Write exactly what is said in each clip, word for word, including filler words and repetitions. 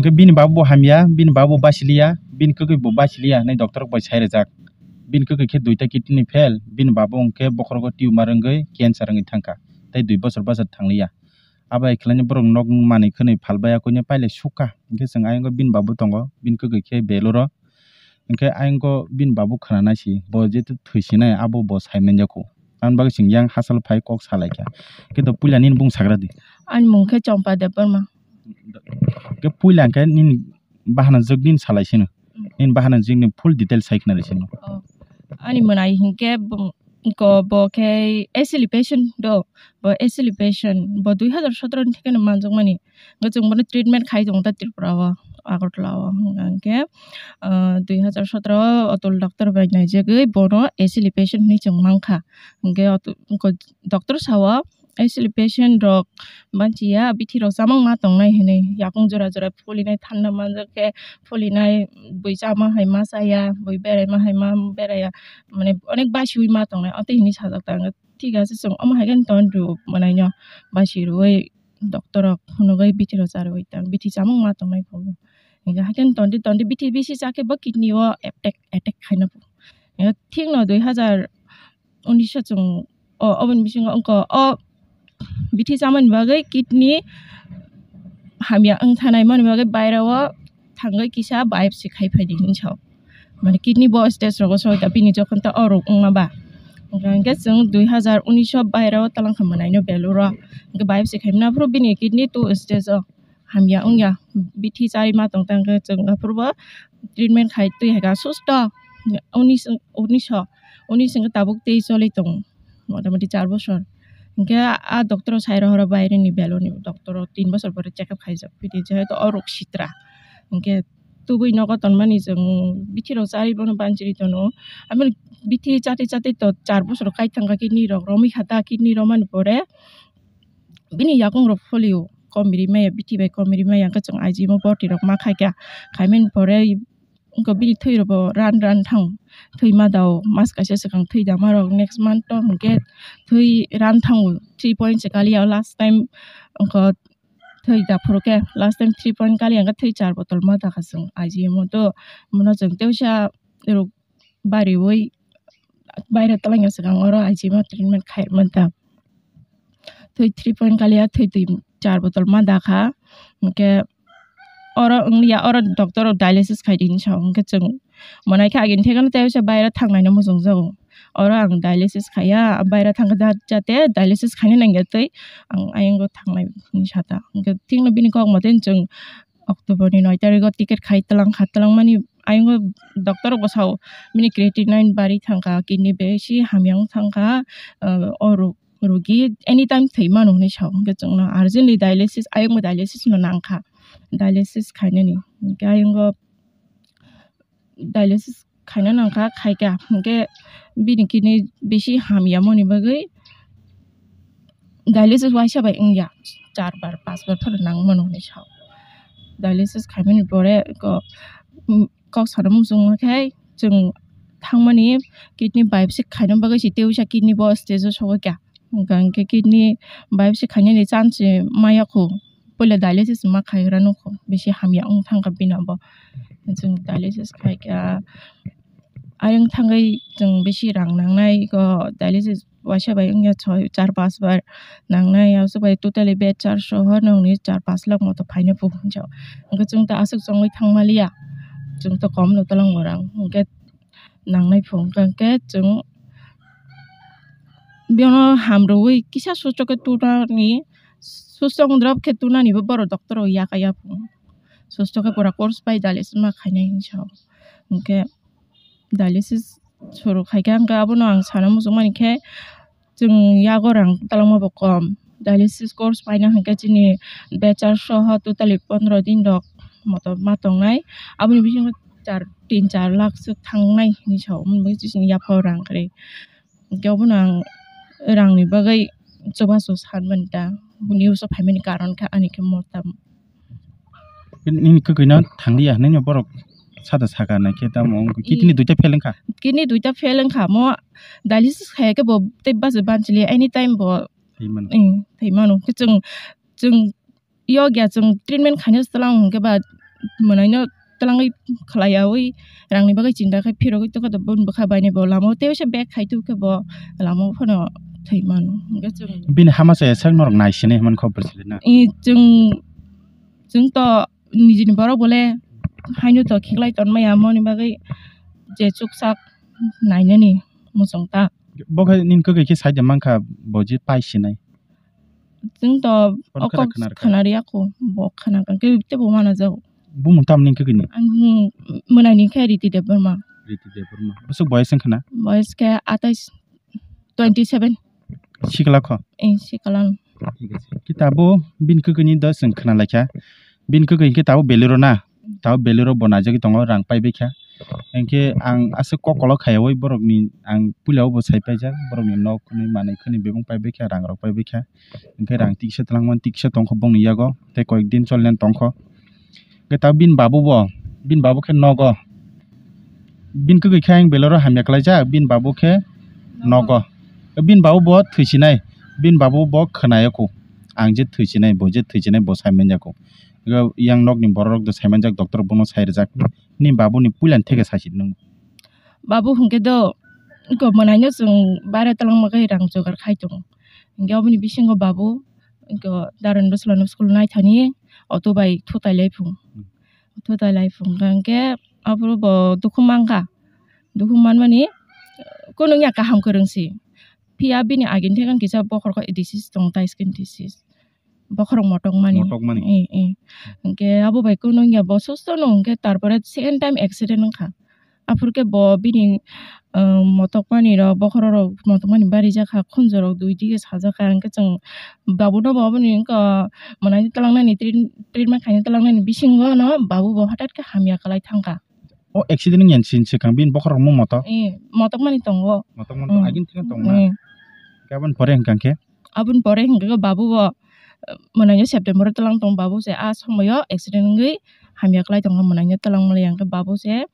Hwnkhe bini baba bo hamya, bini baba bo bachiliya, bini kwkwi bo bachiliya hinwi doctor rok bai sai rwjak. Bini kwkwi khe duita kidney fail, bini baba hwnkhe bokhorogo tumor wngwi cancer wngwi thangkha, tei dui bochor bachar thangliya. Abai khlainai borok nok manwi khwnwi phalbaya koinai pailai sukha. Hwnkhe chwng ayang bini baba tongo, bini kwkwi khe Beluro. Hwnkhe ayang bini baba khwnanai si, bo jetu thwisinai abo bo saimanjakho. Aboni bagwi chwng yang hachal phai kok salaikha. Khe to puila nini bumung sagra di. Ani mung khe Chompa Debbarma. Khe puila hwnkhe nini bahana jwk nini salai sino. Mm. Nini bahana jwk ni full detail sai khna rw sino. Oh. Ani mwnai hinkhe bo, ko bo khe S L E patient do. Bo S L E patient. Bo dui hazar sotro ni thikeno manjakmani. Hwnkhe chwng bono treatment khai tongo ta Tripura o, Agartala o. Hwnkhe, ah, dui hazar sotro o Atul doctor bai naijagwi bono S L E patient hinwi chwng mankha. Hwnkhe Atul, hwnkhe doctor sao, S L E patient rok manchiya, bithi rok chamang ma tongnai hinwi, yakung jora jora phulinai, thanda manjak khe phulinai, bui chama hai ma chaya, bui berai ma hai ma beraiya, mane onek basiui ma tongnai, o twi hinwi sajak ta. Thik ase, chwng omo hai khe ton rw, mwnai no basi rwui doctor rok phunugui bithi rok cha rwui tang, bithi chamang ma tongnai phuru. Hingkhe hai khe ton di, ton di, bithi bisi cha khe bo kidney o attack, attack khaina phuru. Thik no dui hazar unis o chwng o, oboni bisingo wngkha o bithi chamani bagwi kidney hamya wng thanai mani bagwi baira o thangwi kisa biopsy khai phai di hinwi sao. Mane kidney bo stage rogo soi da bini jokhon ta o rok wngma ba. Hingkhe chwng dui hazar unis o baira o talangkha mwnai no Belur o. Hingkhe biopsy khai mani aphuru bini kidney two stage o hamya wngya, bithi chari ma tong tang khe chwng aphuru bo treatment khai twi hai kha susto unis, unis o, unis hingkhe tabuk tei choli tongo. Motamoti char bosor. Hingkhe a doctor o sai rohoro baireni Beluni doctor o tin bosor pore check up khaijak phidi, jehetu o rok sitra. Hingkhe tubui nogo tonmani chwng bithi rok chari bono banchiri tono. Aboni bithi chati chati to char bosor kai thangkha kidney rok romwi kha ta, kidney romani pore bini yakung rok folio komiri maya, bithi bai komiri maya, hingkhe chwng I G M o borti rok ma khaikha. Khaimani pore wngkha bini thwi rokbo ran ran thang, thwi ma dao mas kaisa swkang thwi da ma rok, next month to hwnkhe thwi ran thango, three point se kaliya last time wngkha thwi da phuru khe last time three point kaliya hwnkhe thwi char botol ma da kha chwng I G M o to, mono chwng tei usa rok bariwi baira twlangya swkang oro I G M o treatment khai manta. Thwi three point kaliya, thwi twi char botol ma da kha. Hingkhe oro wngya, oro doctor rok dialysis khai di hinwi sao. Hingkhe chwng mwnai khe agini thekeno tei usa baira thangnai no muchung jago. Oro ang dialysis khaiya, baira thangkhe da jate dialysis khaina nangya tei ang ayang o thangnai hinwi sata. Hingkhe thikno bini kok motoi chwng October ni noi tarikh o ticket khai twlang kha, twlang mani ayang o doctor rok bo sao bini creatinine bari thang kha, kidney besi hamya wng thang kha, o rok rugi anytime thwi mano hinwi sao. Hwnkhe chwngno urgently dialysis, ayangbo dialysis no nang kha, dialysis khainani. Hwnkhe ayang o dialysis khaina nang kha, khai kha. Hwnkhe bini kidney bisi hamya moni bagwi dialysis waisa bai wngya, char bar, pas bar phano nang mano hinwi sao. Dialysis khaimani pore ko, um, kok sana muchung khe chwng thangmani kidney biopsy khaina bagwi se tei usa kidney bo stage o sogwi kha. Hwnkha hwnkhe kidney biopsy khainani chance se maya kho. Puila dialysis ma khaigra nukho, bisi hamya wng thangkha bini bo. Chwng dialysis khaikha, ayang thangwi chwng bisi rang nangnai, eko dialysis waisa bai wngya char pas bar nangnai, aswk bai totally bed charge soho nokni char pas lakh moto phaina pung hinjao. Hwnkhe chwng ta aswk chongwi thangmaliya, chwng ta komno twlango rang, hwnkhe nangnai phung hwnkhe chwng biyano hamrwui kisa susto khe tunani, susto wngdrop khe tunani bo borok doctor rok yaka yapung. Susto khe pura course bai dialysis ma khainai hinwi sao. Hwnkhe dialysis suru khaikha, hwnkhe abono ang sana muchungmani khe chwng yago rang twlangma bo kom. Dialysis course paina hwnkhe chini bed charge soho totally pondro din rok motom ma tongnai. Aboni bisingo char, tin char lakh swk thangnai hinwi sao. Aboni bagwi chini yaphao rang kwrwi. Hwnkhe obono ang rangni bagwi chubachu sanmani ta, news o phaimani karon khe ani khe motom. Nini kwkwino thangliya hinwi borok sada saka naikhe tamo wngkha, kidney duita fail wngkha. Kidney duita fail wngkha, mo dialysis khaiya khe bo tei bachai banchiliya, anytime bo thwi mano. Thwi mano. Khe chwng, chwng yokya chwng treatment khaina se twlang hwnkhe ba mwnaino twlangwi khlaiyawi rangni bagwi chinta khe phirogwi tongkha, boni bwkha bainai bo lama o tei waisa bag khai tubukhe bo lama o phano thwi mano. Hwnkhe chwng Bini hama chaya sak norok naisinai hwnmani kho bwswk na? I chwng, chwng to nijini borok bole haino to khiklai tonmaya, moni bagwi je chuksak nainani muchung ta. Bo khe nini kwgwi khe sai de mankha, bo je pai sinai. Chwng to Bono o khwna kok khwna rwkha. Khwna rwya kho, bo khwna kha khe teibo mana jago. Bumung tamo nini kwgwini? Ang bumung mwnaini khe Riti Debbarma. Riti Debbarma. Bwswk boyes wngkha na? Boyes khe atais, twenty seven. Sikla kho? Eh, sikla. Thik ache. Khe tabuk bini kwgwini do chwng khwna laikha. Bini kwgwi hinkhe tabuk Bolero na? Tabuk Bolero bo naijagwi tongo, rang paibaikha. Hinkhe ang aswk kok kolok khaiyawi borokni, ang puila o bo sai paijak, borokni nok hwnwi manwi khwnwi bebak paibaikha, rang rok paibaikha. Hinkhe rang tiksa twlangmani tiksa tongkha bongni yago, tei koyek din cholnani tongkha. Hinkhe tabuk bini babu bo, bini babu khe nogo. Bini kwgwi khe ang Bolero hamya khlaijak, bini babu khe nogo. Bini babu bo thwisinai, bini babu bo khwnaya kho. Ang je thwisinai, bo je thwisinai, bo sai manjak kho. Yang nokni borok rok do sai manjak, doctor bono sai rwjak. Ni babu ni puila ni theke sai si nung. Babu hwnkhe do, ko mwnaino chwng bare twlangma khe rang jogar khai tongo. Hinkhe oboni bisingo babu, ko Darendra Swlano school naithani auto bai thutai lai phung. Hmm. Thutai lai phung kha hinkhe aphuru bo dukhu mankha. Dukhu manmani, kunu wngya kaham kwrwng si. Phiya bini agini theke kisa bokhorok disease tongo, tai skin disease. Bokhorok motokmani. Motokmani. Eh, eh. Hinkhe abo bai kunu wngya bo susto no hinkhe tarpore second time accident wngkha. Aphuru khe bo bini, ah, motokmani rok, bokhorok rok motokmani bari jakha, khunju rok dui dige sajak kha. Hinkhe chwng babu no bo aboni wngkha mwnaino twlangnani treat-, treatment khaina twlangnani bisingo no babu bo hwtat khe hamya kwlai thangkha. O accident wngya sini swkang bini bokhorok mo motok? Eh, motokmani tongo. Motokmani tongo, mm, agini theke tongna? Eh. Hinkhe aboni pore hinkha khe? Aboni pore hinkhe babu bo, eh, mwnaino September o twlang tong, babu se a somoyo accident wngwi hamya kwlai tongkha, mwnaino twlang maliya hinkhe babu se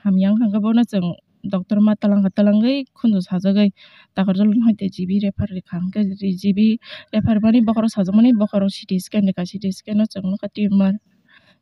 hamya wngkha hinkhe bono chwng doctor ma twlang kha, twlangwi khunju sajagwi Takarjala no hai tei G B refer rikha hinkhe G B refer mani bokhorok sajakmani bokhorok C T scan rikha, C T scan o chwng nukha tumor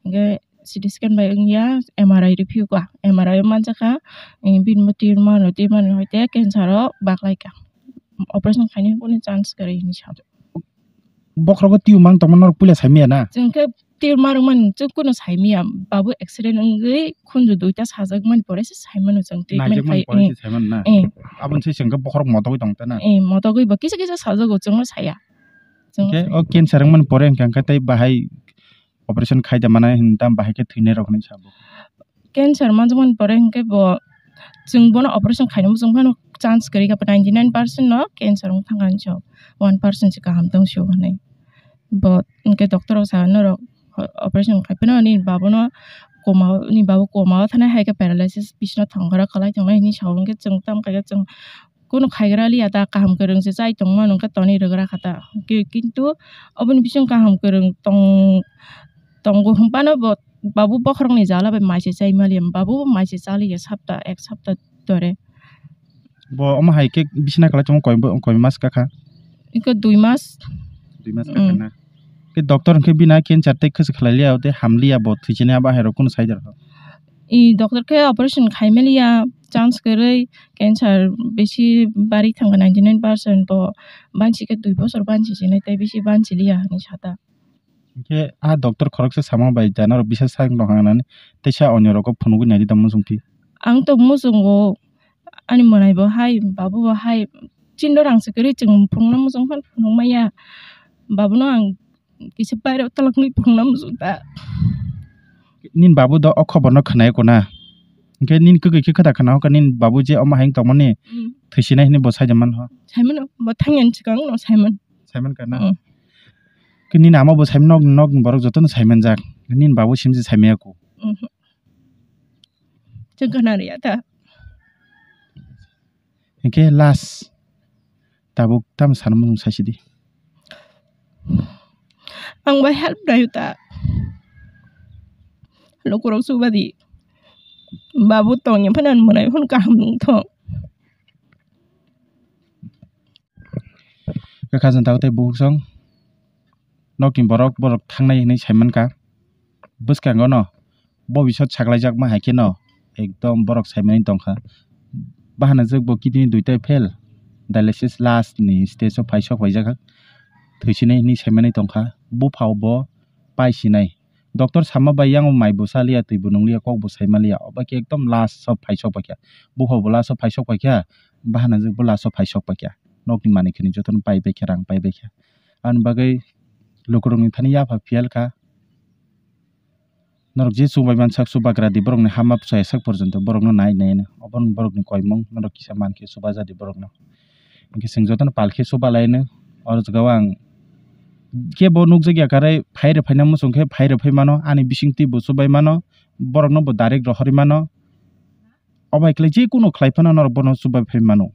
hinkhe C T scan bai wngya, M R I rw phiyokha, M R I o manjakha, eh, bini bo tumor no, tumor no hai tei cancer o baklaikha, operation khainani kunu chance kwrwi hinwi sa. Bokhorogo tumor mang tongma norok puila saimaya na? Chwng khe tumor wngmani chwng kunu saimaya, babu accident wngwi khunju duita sajakmani pore se saimano chwng treatment khai, pore se saimano na? Eh. Aboni se chwng khe bokhorok motogwi tong ta na? Eh, motogwi bo kisa kisa sajago chwngno saya. Chwngno saya. Hinkhe o cancer wngmani pore hinkhe tei bahai operation khai da manai hinwi tamo bahai khe thwinai rok hinwi sa bo. Cancer manjakmani pore hinkhe bo chwng bono operation khaina muchung phano chance kwrwi kha, ninety nine percent no cancer wng thangkha hinwi sa, one percent se kaham tong sio hinwi. Bo hinkhe doctor rok sa norok operation khai phano nini babu no coma o, nini babu coma o thanai hai khe paralysis bisino thangkhara kwlai tongnai hinwi sa, hinkhe chwng tamo khe chwng kunu khaigra liya ta, kaham kwrwng se chai tongmano wngkha, tonwi rwgra kha ta. Ki-, kintu oboni bising kaham kwrwng tong-, tongo hwnphano bo babu bokhorokni jala bai mai se chai maliya, babu bo mai se chaliya sapta, ek sapta tore. Bo omo hai khe bisina kwlai tongo koi bo-, koi mas kakha? Iko dui mas. Dui mas kakha na? Khe doctor hwnkhe bina cancer tei khwchwk khlai liya, tei ham liya, bo thwi chini abo hai rok kunu sai da rw? I doctor khe operation khai maliya, chance kwrwi, cancer bisi bari thangkha ninety nine percent, bo bansi khe dui bosor bansi sinai tei bisi bansi liya hinwi sa ta. Hinkhe a doctor khoroksa sama bai da norok bisa sak rok hangnani teisa onyo rogo phunugwi naidi tamo muchungthi. Ang to muchungo, ani mwnai bo hai, babu bo hai, chindo rang se kwrwi chwng phunukna muchung phano phunuk maya. Babu no ang kisa baire o twlangwi phunukna muchung ta. Nini babu do o khobor no khwnai kho na? Hinkhe nini kwgwi khe kwthar khna hokha nini babu je omo hai wng tongmani, mm, thwisinai hinwi bo sai da man ho? Saimano, bo thangya ni swkang no saiman. Saiman kha na? Mm. Khe nini ama bo saiman, nok, nokni borok jotono saimanjak. Nini babu simse saimaya kho. Mhm. Chwng khna rwya ta. Hinkhe last tabuk tamo sana muchung sai sidi. Ang bai help naio ta. Lukurok subadi. Babu tongya phano mwnai phano kaham nungthok. Khe khajang tabuk tei bukhuk song nokni borok, borok thangnai hinwi saimankha. Bwskango no Bo bisat saklaijakma hai kheno ekdom borok saimani tongkha. Bahana jwk bo kidney duitai fail, dialysis last ni stage o phai sok phaijak, thwisinai hinwi saimani tongkha. Buphao bo paisinai. Doctor sama bai yang mai bo saliya, twi bo nungliya, kok bo saimaliya, obo khe ekdom last o phai sok paikha. Buphao bo last o phai sok paikha, bahana jwk bo last o phai sok paikha. Nokni manwi khini jotono pai baikha, rang pai baikha. Ani bagwi lukurokni thani yapha phiyal kha. Norok je chubai mansak, chubagra di borokni hama bwsai sak porjonto borokno nai nai no. Obo borokni koimung, norok kisa mankhe chubaja di borokno. Hinkhe chwng jotono palkhe chubalai no. Oro jaga o ang khe bo nukjakya kare phai rw phaina muchung khe phai rw phai mano, ani bisingtwi bo chubai mano, borokno bo direct rohorwi mano. Obo hai khlai je kunu khlai phano norok bono chubai phai mano.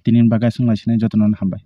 Tini ni bagwi aswk naisinai jotono hambai.